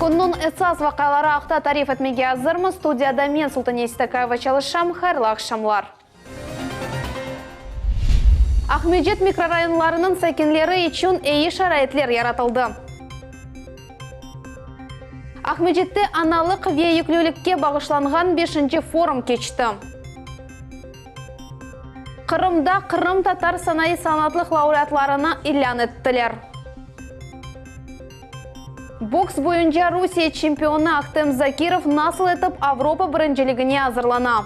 Künniñ esas vaqiaları aqta tarif etmege azırmız. Studiyada men, Sultaniye Seytakayeva çalışam. Hayırlı aqşamlar. Aqmescit mikrorayonlarınıñ sakinleri içün eyi şaraitler yaratıldı. Aqmescitte analıq ve yüklülikke bağışlanğan beşinci forum keçti. Qırımda qırımtatar sanayı-sanatlıq laureatlarını ilân ettiler. Boks boyunca Rusiye çempionı Ahtem Zakirov nasıl etip Avropa birinciligine azırlana?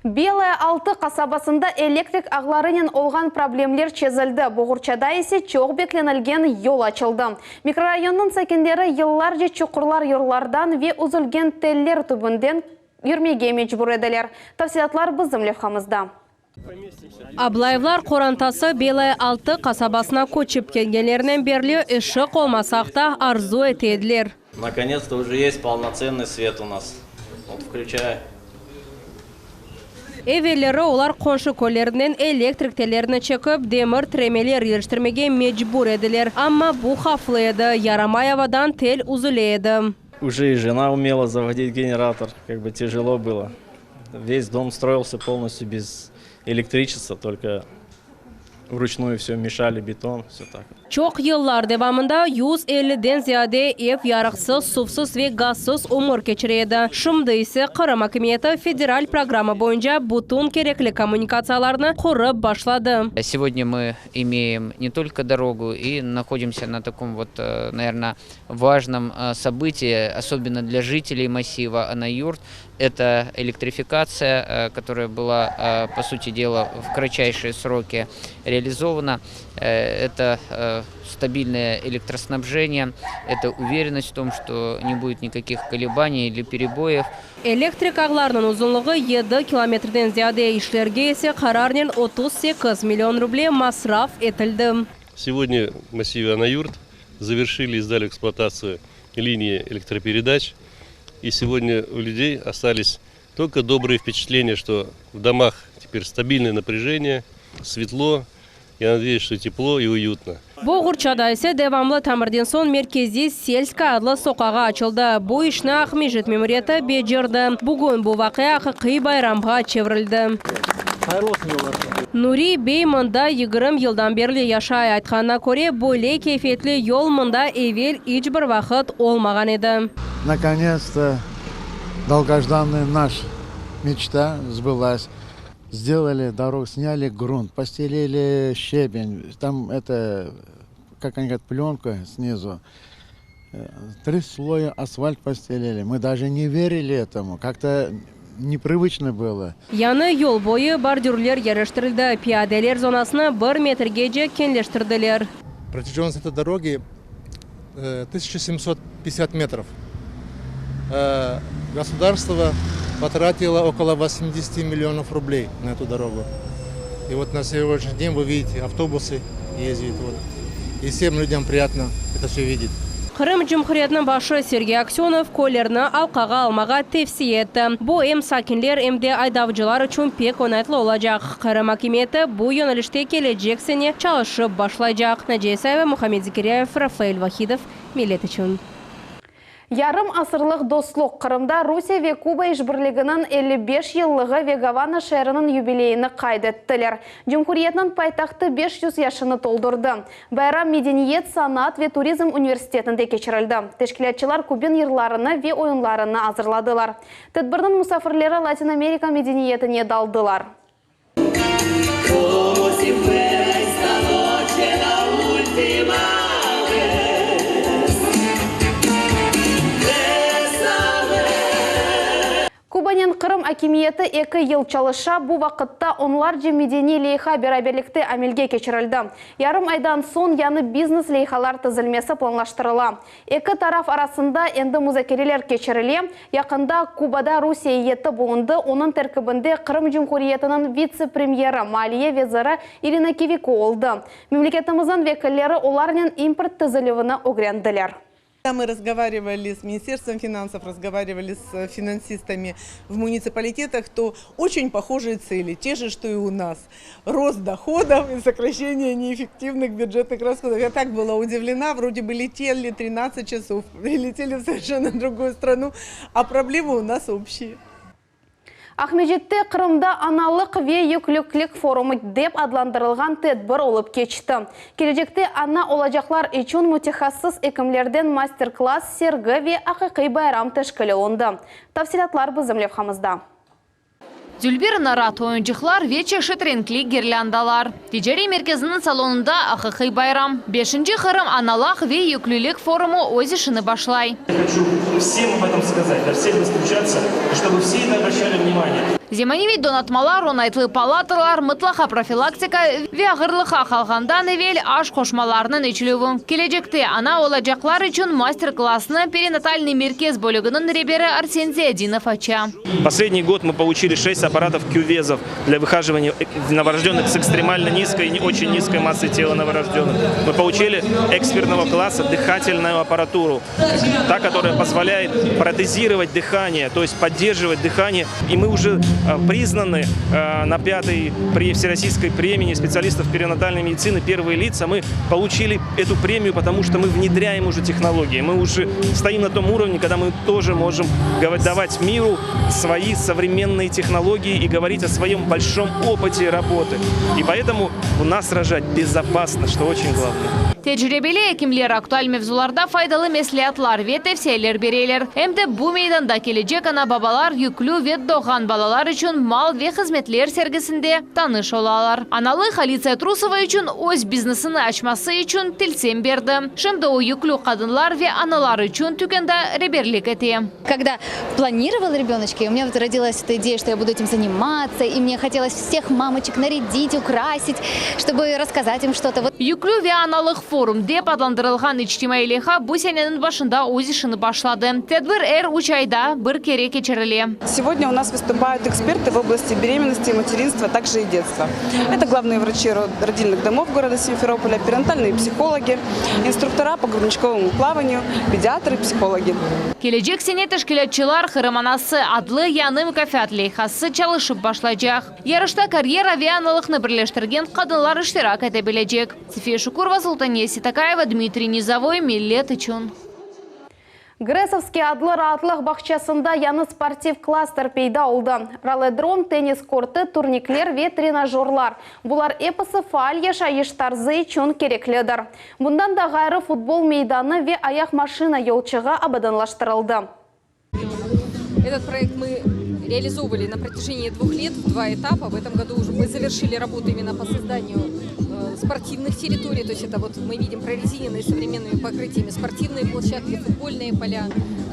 Belaya Altı qasabasında elektrik ağlarınen olğan problemler çezildi, Boğurçada ise çoq beklenilgen yol açıldı. Mikrorayonnıñ sakinleri yıllarca çuqurlar yollardan ve üzülgen teller tübünden yürmege mecbur ediler. Tafsilâtlar bizim levhamızda. Ablayevlar qorantası Belaya Altı qasabasına köçip kelgenlerinen berli ışıq olması aqta arzu ete ediler. Nakonets-to uje est polnotsennyy svet u nas. Vot vklüçay. Evelleri olar qonşu köylerinden elektrik tellerini çekip, demir tiremeler yerleştirmege mecbur ediler. Amma bu havflı edi, yaramay avadan tel üzüle edi. Uje i jena umela zavodit generator, kak bı tejelo bylo. Ves dom stroilsya polnostyu bez elektriçestva, tolko vruçnuyu vsyo meşali beton, vsyo tak. Çoq yıllar devamında 150-den ziyade ev yarıqsız, suvsız ve gazsız ömür keçire edi. Şimdi ise Qırım akimiyeti federal programma boyunca bütün kerekli kommunikatsiyalarnı qurıp başladı. Segodnâ mı imeem ne tolko dorogu i nahodimsâ na takom vot, naverno, vajnom sobıtii, osobenno dlâ jiteley massiva Ana-Yurt, eto elektrifikatsiya, kotoraya byla, po suti dela, v kratçayşie sroki realizovana, eto stabilnoye elektrosnabženiye, eto uverennost v tom, çto ne budet nikakih kolebaniy ili pereboyev. Elektrik ağlarınıñ uzunlığı yedi kilometrden ziyade, işlerge ise qararnen 38 million ruble masraf etildi. Segodnâ v massive Ana-Yurt zaverşili i sdali v ekspluatatsiyu linii elektroperedaç, i segodnâ u lüdey ostались tolko dobrıye vpeçatleniya, çto v domah teper stabilnoye naprâjeniye, svetlo, ya nadeyüs, çto teplo i uyutno. Boğurçada ise devamlı tamirden soñ merkeziy Selskaya adlı soqağı açıldı. Bu işni Aqmescit memuriyeti becerdi. Bugün bu vaqia aqiqiy bayramğa çevirildi. Nuri bey mında 20 yıldan berli yaşay. Aytqanına köre, böyle keyfiyetli yol mında evel iç bir vaqıt olmağan edi. Nakonets-to dolgojdannaya naş meçta sbılas. Sdelali dorogu, snyali grunt, postelili şçebень, tam eto, kak oni govorât, plyonka snizu, tri sloya asfalt postelili, mı daje ne verili etomu, kak-to neprıvıçno bylo. Yañı yol boyu bordürler yerleştirildi, piyadeler zonasını bir metrgece keñleştirdiler. Protyajonnıst etoy dorogi 1750 metrov. Gosudarstvo potratilo okolo 80 millionov rubley na etu dorogu. I vot na segodnyashniy den vı vidite, avtobusı ezdit, vot. I vsem lüdyam priyatno eto vsyo videt. Qırım Cumhuriyetiniñ başı Sergey Aksönov köylerni alqağa almağa tevsiye etti. Bu em sakinler, em de aydavcılar içün pek oñaytlı olacaq. Qırım akimiyeti bu yönelişte kelecek sene çalışıp başlaycaq. Naciye İsayeva, Muhammed Zekiryayev, Rafael Vahidov, Millet içün. Yarım asırlıq dostluq, Qırımda Rusiye ve Kuba işbirliginiñ 55 yıllığı ve Gavana şeeriniñ yubileyini qayd ettiler. Cumhuriyetniñ paytahtı 500 yaşını toldurdı. Bayram Medeniyet, sanat ve turizm universitetinde keçirildi. Teşkilâtçılar kübin yırlarını ve oyunlarını azırladılar. Tedbirniñ musafirleri Latin Amerika medeniyetine daldılar. Kubanen Qırım akimiyeti eki yıl çalışa, bu vaqıtta onlarca medeniy leyha beraberlikte amelge keçirildi. Yarım aydan soñ yañı biznes leyhalar tizilmesi planlaştırıla. Eki taraf arasında endi muzakereler keçirile. Yaqında Kubada Rusiye eyyeti bulundı, onıñ terkibinde Qırım Cumhuriyetiniñ vitse-premyeri, maliye veziri İrina Kiviko oldı. Memleketimizniñ vekilleri olarnen import tizilüvini ögrendiler. Мы разговаривали с Министерством финансов, разговаривали с финансистами в муниципалитетах, то очень похожие цели, те же, что и у нас. Рост доходов и сокращение неэффективных бюджетных расходов. Я так была удивлена, вроде бы летели 13 часов, летели в совершенно другую страну, а проблемы у нас общие. Aqmescitte Qırımda analıq ve yüklüklik forumı dep adlandırılğan tedbir olıp keçti. Kelecekte ana olacaqlar içün mütehassıs ekimlerden master-klass, sergi ve aqiqiy bayram teşkil olundı. Tafsilâtlar bizim levhamızda. Dülber narat, oyuncıqlar ve çeşit renkli girlândalar. Ticariy merkeziniñ salonında aqiqiy bayram. Beşinci Qırım analaq ve yüklülik forumı öz işini başlay. Я хочу всем об этом сказать, до всех достучаться, и чтобы все это обращали внимание. Zemaneviy donatmalar, oñaytlı palatalar, mıtlaqa profilaktika ve ağırlıqqa qalğandan evel aş qoşmalarınıñ içilüvi. Kelecekte ana olacaqlar içün master-klassnı perinatalnıy merkez bölüginiñ reberi Arsen Ziyadinov aça. Последний год мы получили 6 аппаратов кювезов для выхаживания новорожденных с экстремально низкой и очень низкой массой тела новорожденных. Мы получили экспертного класса дыхательную аппаратуру, та, которая позволяет протезировать дыхание, то есть поддерживать дыхание. И мы уже признаны на пятой всероссийской премии специалистов перинатальной медицины первые лица. Мы получили эту премию, потому что мы внедряем уже технологии. Мы уже стоим на том уровне, когда мы тоже можем давать миру свои современные технологии и говорить о своем большом опыте работы. И поэтому у нас рожать безопасно, что очень главное. Tecribeli ekimler aktual mevzularda faydalı mesleatlar ve tevsiyeler bereler. Em de bu meydanda kelecek ana-babalar yüklü ve doğğan balalar içün mal ve hızmetler sergisinde tanış olalar. Analıq Alitsiya Trusova içün öz biznesini açması içün tilsim berdi. Şimdi o yüklü qadınlar ve analar içün tükânda reberlik ete. Когда планировала ребеночка, и у меня вот родилась эта идея, что я буду этим заниматься, и мне хотелось всех мамочек нарядить, украсить, чтобы рассказать им что-то. Вот. Yüklü ve analıq forum dep adlandırılğan içtimaiy leyha bu seneniñ başında öz işini başladı. Tedbir er üç ayda bir kere keçirile. Сегодня у нас выступают эксперты в области беременности, материнства, также и детства. Это главные врачи родильных домов города Симферополя, перинатальные психологи, инструктора по грудничковому плаванию, педиатры, психологи. Kelecek sene teşkilâtçılar Qırım anası adlı yañı mukâfat leyhası çalışıp başlaycaq. Yarışta karyera ve analıqnı birleştirgen qadınlar iştirak ete bilecek. Safiye Şukurova, Sultaniye Sitakaeva, Dmitriy Nizovoy, Millet içün. Gresovskiy adlı raatlıq bağçasında yañı sportiv klaster peyda oldı. Roledrom, tennis kortı, turnikler ve trenajörlar. Bular episi faal yaşayış tarzı içün kereklidir. Bundan da ğayrı futbol meydanı ve ayaqmaşina yolçığı abadanlaştırıldı. Этот проект мы реализовывали на протяжении двух лет в два этапа. В этом году уже мы завершили работу именно по созданию спортивных территорий. То есть это вот мы видим прорезиненные современными покрытиями спортивные площадки, футбольные поля.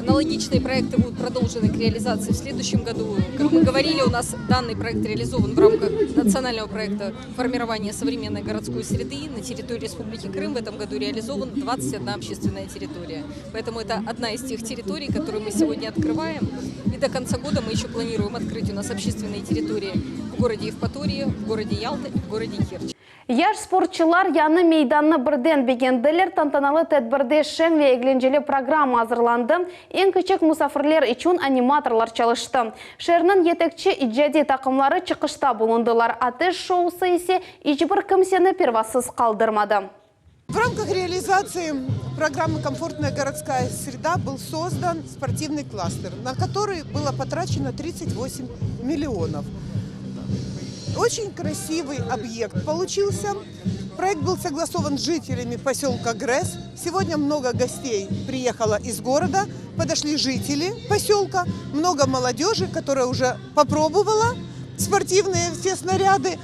Аналогичные проекты будут продолжены к реализации в следующем году. Как мы говорили, у нас данный проект реализован в рамках национального проекта формирования современной городской среды. На территории Республики Крым в этом году реализован 21 общественная территория. Поэтому это одна из тех территорий, которые мы сегодня открываем. И до конца года мы еще планируем открыть у нас общественные территории в городе Евпатории, в городе Ялта и в городе Керчь. Yaş sportçılar yañı meydannı birden begendiler. Tantanalı tedbirde şeñ ve eglenceli programma azırlandı. Eñ kiçik musafirler içün animatorlar çalıştı. Şeerniñ yetekçi icadiy taqımları çıqışta bulundılar. Ateş şousı ise iç bir kimseni pervasız qaldırmadı. В рамках реализации программы «Комфортная городская среда» был создан спортивный кластер, на который было потрачено 38 миллионов. Очень красивый объект получился. Проект был согласован с жителями поселка ГРЭС. Сегодня много гостей приехало из города. Подошли жители поселка, много молодежи, которая уже попробовала спортивные все снаряды.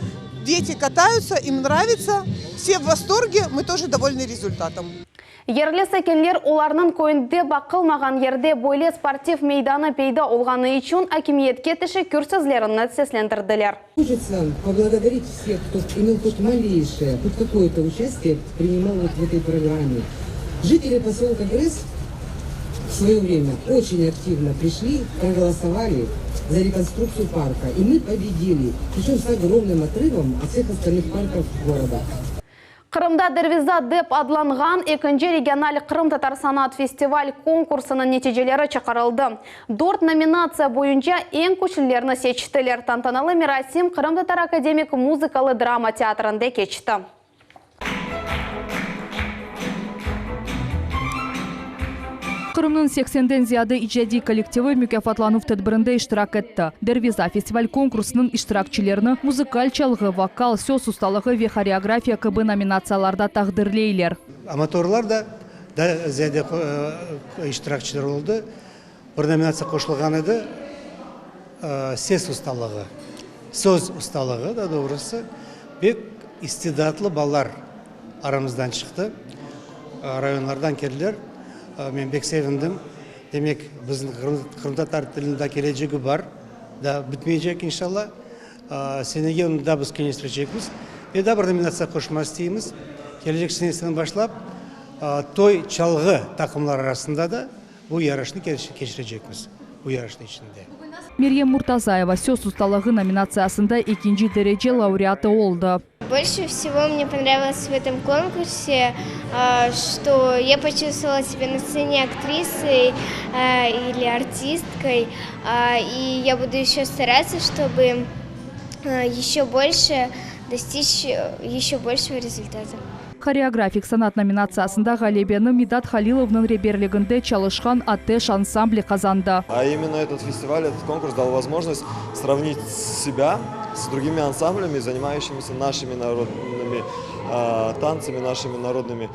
Дети катаются, им нравится, все в восторге, мы тоже довольны результатом. Yerli sakinler olarnıñ köyünde baqılmağan yerde böyle sportiv meydanı peyda olğanı içün akimiyetke teşekkür sözlerini seslendirdiler. Хочется поблагодарить всех, кто имел хоть малейшее, хоть какое-то участие, принимал вот в этой программе. Жители поселка ГРЭС в свое время очень активно пришли, проголосовали за реконструкцию парка. И мы победили, причем с огромным отрывом от всех остальных парков города. Qırımda Derviza dep adlanğan ekinci regional qırımtatar sanat festival konkursınıñ neticeleri çıqarıldı. Dört nominatsiya boyunca eñ küçlülerni seçtiler. Tantanalı merasim Qırımtatar akademik muzıkalı drama teatrinde keçti. Qırımnıñ seksenden ziyade icadiy kollektivi mukâfatlanuv tedbirinde iştirak etti. Derviza festival-konkursınıñ iştirakçilerini muzıkal çalğı, vokal, söz ustalığı ve horeografiya kibi nominatsiyalarda taqdirleyler. Amatorlar da daa ziyade iştirakçiler oldı. Bir nominatsiya qoşulğan edi, ses ustalığı, söz ustalığı, daa doğrusı, pek istidatlı balalar aramızdan çıqtı, rayonlardan keldiler. Men pek sevindim. Demek, bizim qırımtatar tiliniñ daa kelecegi bar, daa bitmeycek, inşallah. Senege onı daa biz keñleştirecekmiz. Ve daa bir nominatsiya qoşmaq isteymiz. Kelecek senesinden başlap, toy çalğı taqımları arasında da bu yarışnı keçirecekmiz, bu yarışnıñ içinde. Meryem Murtazayeva Söz ustalığı nominatsiyasında ekinci derece laureatı oldı. Больше всего мне понравилось в этом конкурсе, что я почувствовала себя на сцене актрисой или артисткой, и я буду еще стараться, чтобы еще больше достичь еще большего результата. Horeografik sanat nominatsiyasında ğalebeni Midat Halilovnıñ reberliginde çalışqan Ateş ansambli qazandı. А именно этот фестиваль, этот конкурс дал возможность сравнить себя с другими ансамблями, занимающимися нашими народными танцами, нашими народными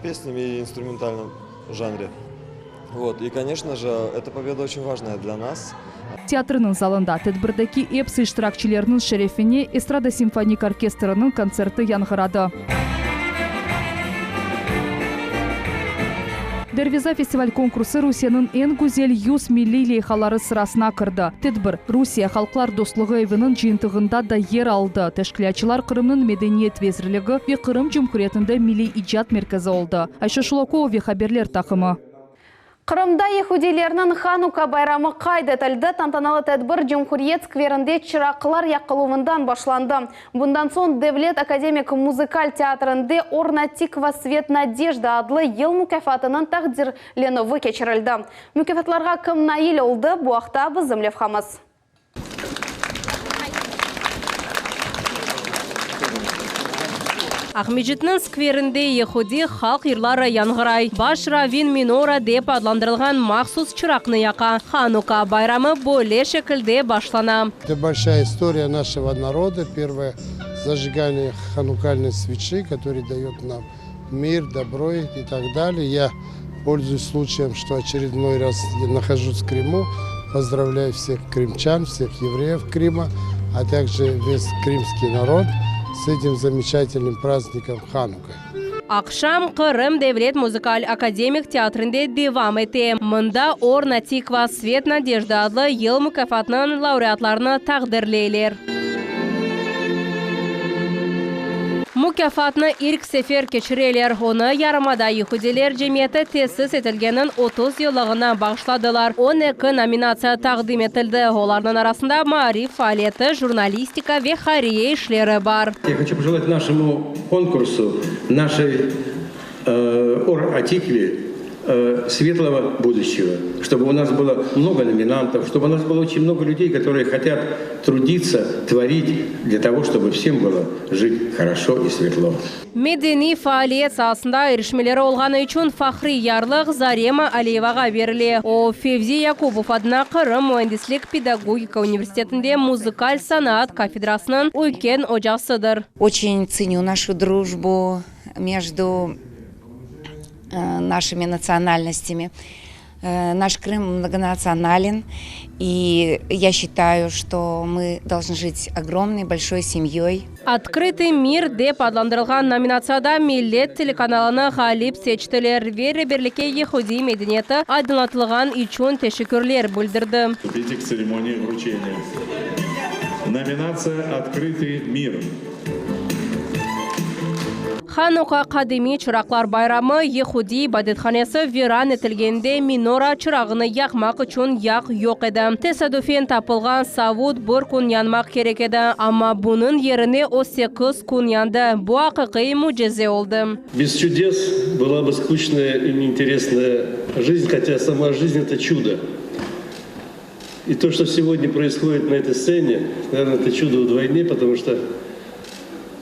песнями и инструментальном жанре. Вот. И, конечно же, эта победа очень важная для нас. Teatrniñ zalında tedbirdeki epsi iştirakçilerniñ şerefine estrada-simfonik orkestriniñ kontserti yañğıradı. Derviza festival-konkursı Rusiyeniñ eñ güzel yüz milliy leyhaları sırasına kirdi. Tedbir, Rusiye halqlar dostluğı eviniñ cıyıntığında da yer aldı. Teşkilâtçılar Qırımnıñ Medeniyet vezirligi ve Qırım Cumhuriyetinde Milliy icat merkezi oldı. Ayşe Şulakova ve haberler taqımı. Qırımda yehudiylerniñ Hanuka bayramı qayd etildi. Tantanalı tedbir Cumhuriyet skverinde çıraqlar yaqıluvından başlandı. Bundan soñ Devlet akademik muzıkal teatrinde Or na Tikva, svet nadejdı adlı yıl mukâfatınıñ taqdirlenüvi keçirildi. Mukâfatlarğa kim nail oldı, bu aqta bizim levhamız. Aqmescitniñ skverinde yehudiy halq yırları yañğıray. Baş ravvin minora dep adlandırılğan mahsus çıraqnı yaqa. Hanuka bayramı böyle şekilde başlana. Это большая история нашего народа, первое зажигание ханукальной свечи, который дает нам мир, добро и так далее. Я пользуюсь случаем, что очередной раз я нахожусь в Крыму, поздравляю всех крымчан, всех евреев Крыма, а также весь крымский народ с этим замечательным праздником Ханукой. Aqşam Qırım devlet muzıkal akademik teatrinde devam ete. Mında Or na Tikva, svet nadejdı adlı yıl mukâfatınıñ laureatlarını taqdirleyler. Mukâfatnı ilk sefer keçireler, onı yarımada yehudiler cemiyeti tesis etilgeniniñ 30 yıllığına bağışladılar. On eki nominatsiya taqdim etildi, olarnıñ arasında maarif faaliyeti, jurnalistika ve hayriye işleri bar. Ya hoçu pojelati našemu konkursu, našey Or Atikve svetlogo buduşçego, çtoby u nas bylo mnogo nominantov, çtoby u nas bylo oçen mnogo ľudey, kotorye hotyat truditsya, tvorit dlya togo, çtoby vsem bylo jit horoşo i svetlo. Medeniy faaliyet saasında irişmeleri olğanı içün fahriy yarlıq Zarema Aliyevağa berile. O, Fevzi Yakubov adına Qırım müendislik-pedagogika universitetinde muzıkal sanaat kafedrasınıñ üyken ocasıdır. Oçen tsenю našu drujbu mejdu našimi natsionalnostyami. Naş Krım mnogonatsionalen, i ya şçitayu, çto mı dolžnı jit ogromnoy, bolşoy semyoy. Otkrıtıy mir dep adlandırılğan nominatsiyada Millet telekanalını ğalip seçtiler ve reberlikke yehudiy medeniyeti aydınlatılğan içün teşekkürler bildirdi. Vstupite k tseremonii vruçeniya. Nominatsiya Otkrıtıy mir. Hanuka qadimiy çıraqlar bayramı, yehudiy ibadethanesi viran etilgende minora çırağını yaqmaq içün yağ yoq edi. Tesadüfen tapılğan savut bir kün yanmaq kerek edi, amma bunıñ yerine o sekiz kün yandı. Bu aqiqiy mücize oldı. Без чудес была бы скучная и неинтересная жизнь, хотя сама жизнь это чудо. И то, что сегодня происходит на этой сцене, наверное, это чудо вдвойне, потому что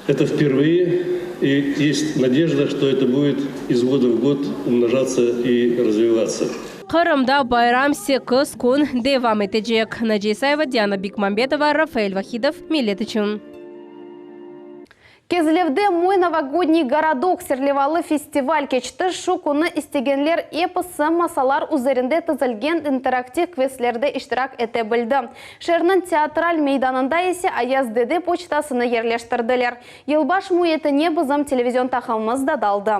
это впервые, и есть надежда, что это будет из года в год умножаться и развиваться. Qırımda bayram sekiz kün devam etecek. Naciye İsayeva, Diana Bikmambetova, Rafael Vahidov, Millet içün. Kezlevde Moy novogodniy gorodok serlevalı festival keçti. Şu künü istegenler episi masalar üzerinde tizilgen interaktiv kvestlerde iştirak ete bildi. Şeerniñ teatral meydanında ise Ayaz dede poçtasını yerleştirdiler. Yılbaş müitine bizim televizion taqımımız da daldı.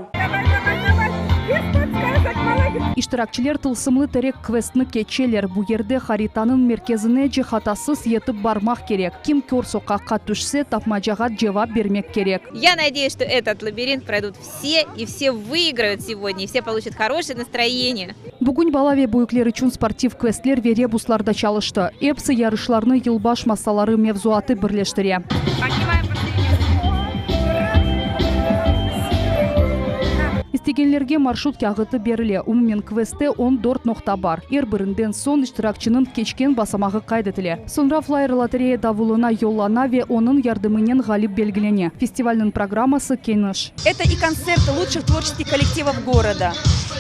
İştirakçiler Tılsımlı terek kvestini keçeler, bu yerde haritanıñ merkezinece hatasız yetip barmaq kerek. Kim kör soqaqqa tüşse, tapmacağa cevap bermek kerek. Я надеюсь, что этот лабиринт пройдут все, и все выиграют сегодня, и все получат хорошее настроение. Bugün bala ve büyükler içün sportiv kvestler ve rebuslar da çalıştı. Episi yarışlarnı yılbaş masalları mevzuatı birleştire. İstegenlerge marşrut kâğıtı berile. Umumen kvestte on dört noqta bar. Er birinden soñ iştirakçiniñ keçken basamağı qayd etile. Soñra flayer lotereya davulına yollana ve onıñ yardımınen ğalip belgilene. Festivalniñ programması keniş. Это и концерты лучших творческих коллективов города.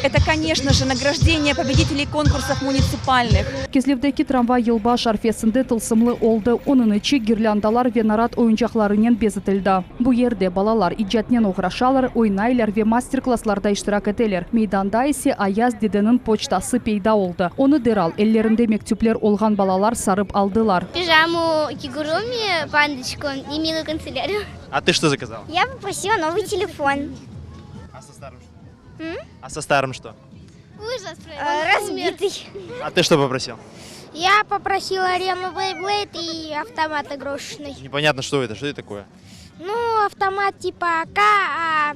Это, конечно же, награждение победителей конкурсов муниципальных. Kezlevdeki tramvay yılbaş arfesinde tılsımlı oldı. Onıñ içi girlândalar ve narat oyuncaqlarınen bezetildi. Bu yerde balalar icatnen oğraşalar, oynaylar ve master-klasslarda iştirak eteler. Meydanda ise Ayaz dedeniñ poçtası peyda oldı. Onı deral ellerinde mektüpler olğan balalar sarıp aldılar. Пижаму кигуруми, пандочку и милую канцелярию. А ты что заказал? Я попросила новый телефон. А со старым что? М? А со старым что? Ужас, Разбитый. А ты что попросил? Я попросила арену Beyblade и автомат игрушечный. Непонятно, что это, что это такое? Ну, автомат типа АК, а,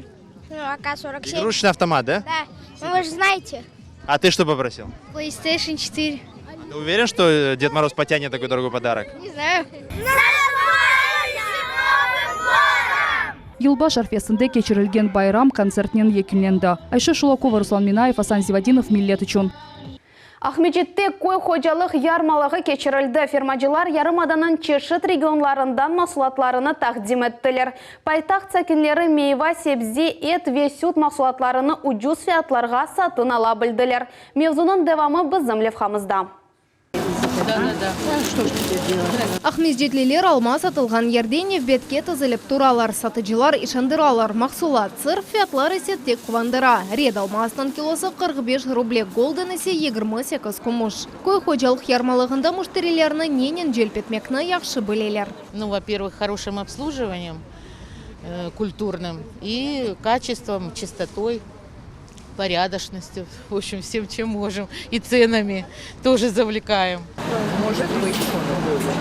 ну, АК-47. Игрушечный автомат, да? Да, ну вы же знаете. А ты что попросил? PlayStation 4. Ты уверен, что э, Дед Мороз потянет такой дорогой подарок? Не знаю. Yılbaş arfesinde keçirilgen bayram kontsertnen yekünlendi. Ayşe Şulakova, Ruslan Minayev, Asan Zivadinov, Millet içün. Aqmescitte köy hocalıq yarmalığı keçirildi. Fermacılar yarımadanıñ çeşit regionlarından mahsulatlarını taqdim ettiler. Paytaht sakinleri meyva, sebze, et ve süt mahsulatlarını ucuz fiyatlarğa satın ala bildiler. Mevzunıñ devamı bizim levhamızda. Aqmescitliler alma satılğan yerde nevbetke tizilip turalar. Satıcılar işandıralar, mahsulat sır, fiyatlar ise tek quvandıra. Red almasınıñ kilosı 45 ruble, Golden ise 28 kümüş. Köy hocalıq yarmalığında müşterilerni nenen celp etmekni yahşı bileler. Ну, во-первых, хорошим обслуживанием э, культурным и качеством, чистотой, порядочностью. В общем, всем, чем можем. И ценами тоже завлекаем. Может быть.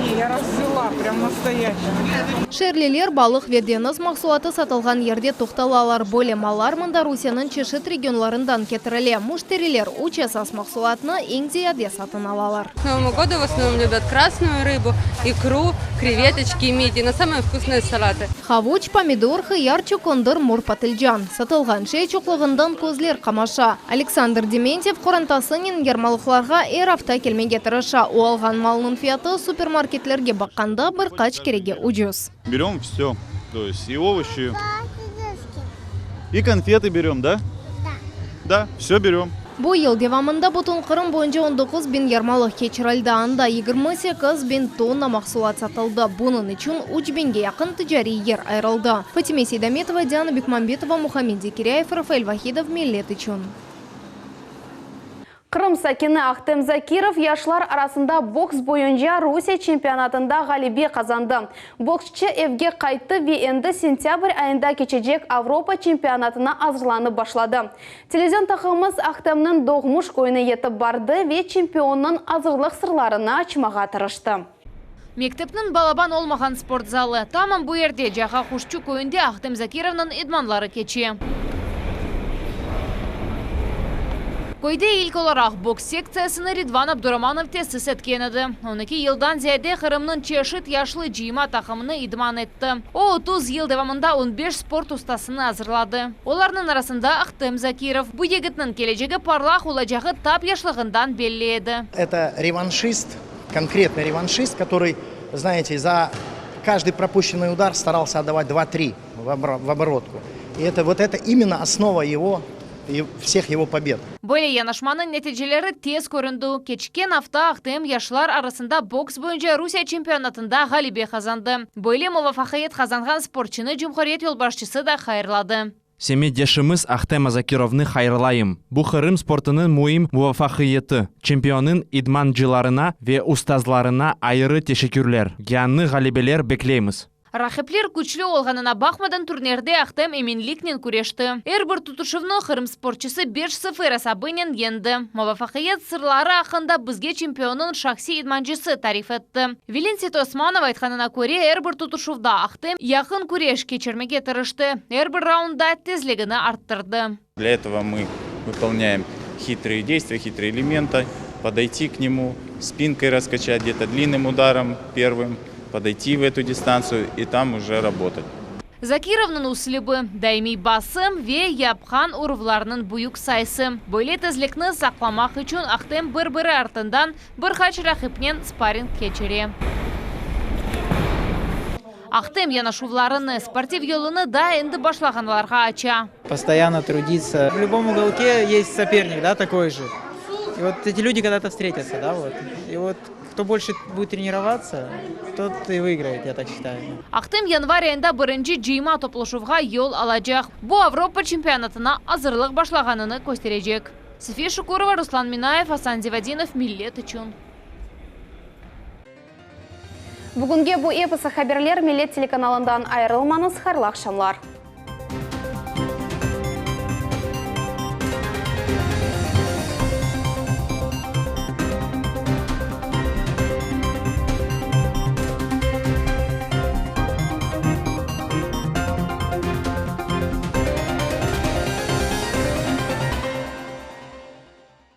Не, я взяла, прям настоящий. Şeerliler balıq ve deñiz mahsulatı satılğan yerde toqtalalar. Böyle mallar mında Rusiyeniñ çeşit regionlarından ketirile. Müşteriler üç esas mahsulatnı eñ ziyade satın alalar. К Новому году в основном любят красную рыбу, икру, креветочки, мидии, но самые вкусные салаты. Havuç, pomidor, hıyar, çukundır, mor patilcan. Satılğan şey çoqluğından közler qamaşa. Aleksandr Dementyev qorantasınen yarmalıqlarğa er afta kelmege tırışa. O alğan malnıñ fiyatı supermarketlerge baqqanda bir qaç kerege ucuz. Берем все, то есть и овощи, и конфеты берем, да? Да. Да, все берем. Bu yıl devamında bütün Qırım boyunca 19 biñ yarmalıq keçirildi. Anda 28 biñ tonna mahsulat satıldı. Bunıñ içün 3 biñge yaqın ticariy yer ayırıldı. Fatime Seydametova, Diana Bekmambetova, Muhammed Zekiryayev, Rafael Vahidov, Millet içün. Qırım sakini Ahtem Zakirov yaşlar arasında boks boyunca Rusiye çempionatında ğalebe qazandı. Boksçı evge qayttı ve endi sentâbr ayında keçecek Avropa çempionatına azırlanıp başladı. Televizion taqımımız Ahtemniñ doğmuş köyüne yetip bardı ve çempionnıñ azırlıq sırlarını açmağa tırıştı. Mektepniñ balaban olmağan sport zalı. Tamam bu yerde, Cağa Quşçu köyünde Ahtem Zakirovnıñ idmanları keçe. Köyde ilk olaraq boks sektsiyasını Ridvan Abduramanov tesis etken edi. On eki yıldan ziyade Qırımnıñ çeşit yaşlı cıyma taqımını idman etti. O, 30 yıl devamında on beş sport ustasını azırladı. Olarnıñ arasında Ahtem Zakirov. Bu yigitniñ kelecegi parlaq olacağı tap yaşlığından belli edi. Это revanşist, konkretный revanşist, который, знаете, за каждый пропущенный удар старался отдавать два-три в оборотку. И это вот это именно основа его всех его побед. Böyle yanaşmanıñ neticeleri tez köründi. Keçken afta Ahtem yaşlar arasında boks boyunca Rusiye çempionatında ğalebe qazandı. Böyle muvafaqiyet qazanğan sportçunı cumhuriyet yolbaşçısı da hayırladı. Semetdeşimiz Ahtem Zakirovnı hayırlayım. Bu Qırım sportınıñ müim muvafaqiyeti. Çempionıñ idmancılarına ve ustazlarına ayrı teşekkürler. Yañı ğalebeler bekleymiz. Raqipler küçlü olğanına baqmadan turnirde Ahtem eminliknen küreşti. Er bir tutuşuvnı Qırım sportçısı beş sıfır esabınen yeñdi. Muvafaqiyet sırları aqqında bizge çempionıñ şahsiy idmancısı tarif etti. Vilin Seytosmanov aytqanına köre, er bir tutuşuvda Ahtem yaqın küreş keçirmege tırıştı, er bir raundda tezligini arttırdı. Для этого мы выполняем хитрые действия, хитрые элементы, подойти к нему, спинкой раскачать где-то длинным ударом первым, подойти в эту дистанцию и там уже работать. Zakirovnıñ üslübi, daimiy basım ve yapqan uruvlarnıñ büyük sayısı. Böyle tezlikni saqlamaq içün Ahtem bir-biri artından bir qaç raqipnen sparring keçire. Ahtem yanaşuvlarını, sportiv yolunı daa endi başlağanlarğa aça. Постоянно трудиться. В любом уголке есть соперник, да, такой же. И вот эти люди когда-то встретятся, да, вот. И вот кто больше будет тренироваться, тот и выиграет, я так считаю. Ahtem yanvar ayında birinci cıyma toplaşuvğa yol alacaq. Bu Avropa çempionatına azırlıq başlağanını kösterecek. Safiye Şukurova, Ruslan Minayev, Asan Zivadinov, Millet içün. Bugünge bu episi haberler Millet telekanalından ayırılmañız, hayırlı aqşamlar.